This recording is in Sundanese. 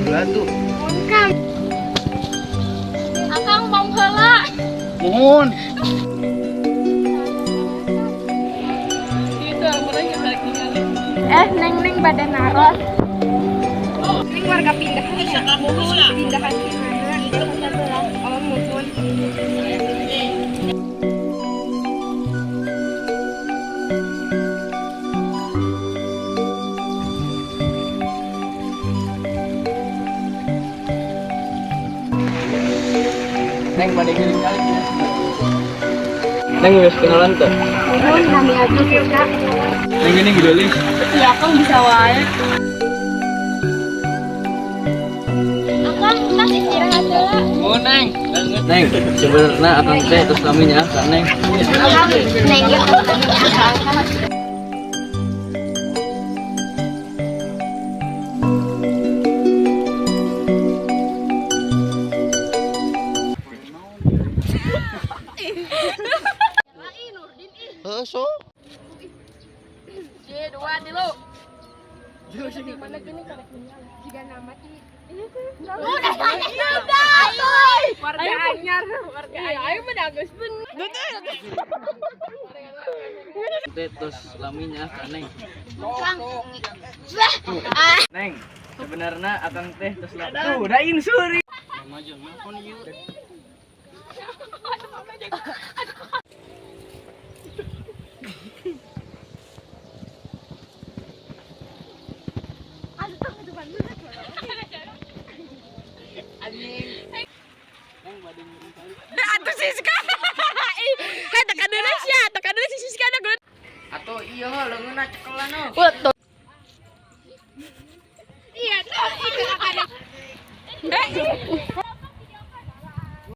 Heula tuh. Kang. Akang bom heula. Muhun. Eh, neng neng bade naros. Neng warga pindahan ya? Pindahan di mana? Oh, muhun. Neng bade ngiring calik ya. Neng geus kenalan teu? Muhun, nami abdi Siska. Neng ini geulis. Ya, Akang bisa wae. Akang, tas istirahat heula. Muhun, Neng. Neng, sebenarnya akang teh tos lami nyaah ka Neng. Akang, neng ge tos lami nyaah ka Akang. Heeh, so. Dua, tilu. Mana gini karek jika nama udah, udah, warga anyar, warga anyar. Ayo mah geus bener. Teh tos lami nyaah ka Neng. Kang. Neng, sebenarnya akang teh tos lami. Tuh, da insuri. Mama jeung nelpon ieu. Neng bade ngiring calik. Atuh Siska. Hei, tekan dulu sia, tekan dulu si Siska ada gue. Atau iya leungeunna cekelan oh. Betul. Iya, tuh itu ada. Eh.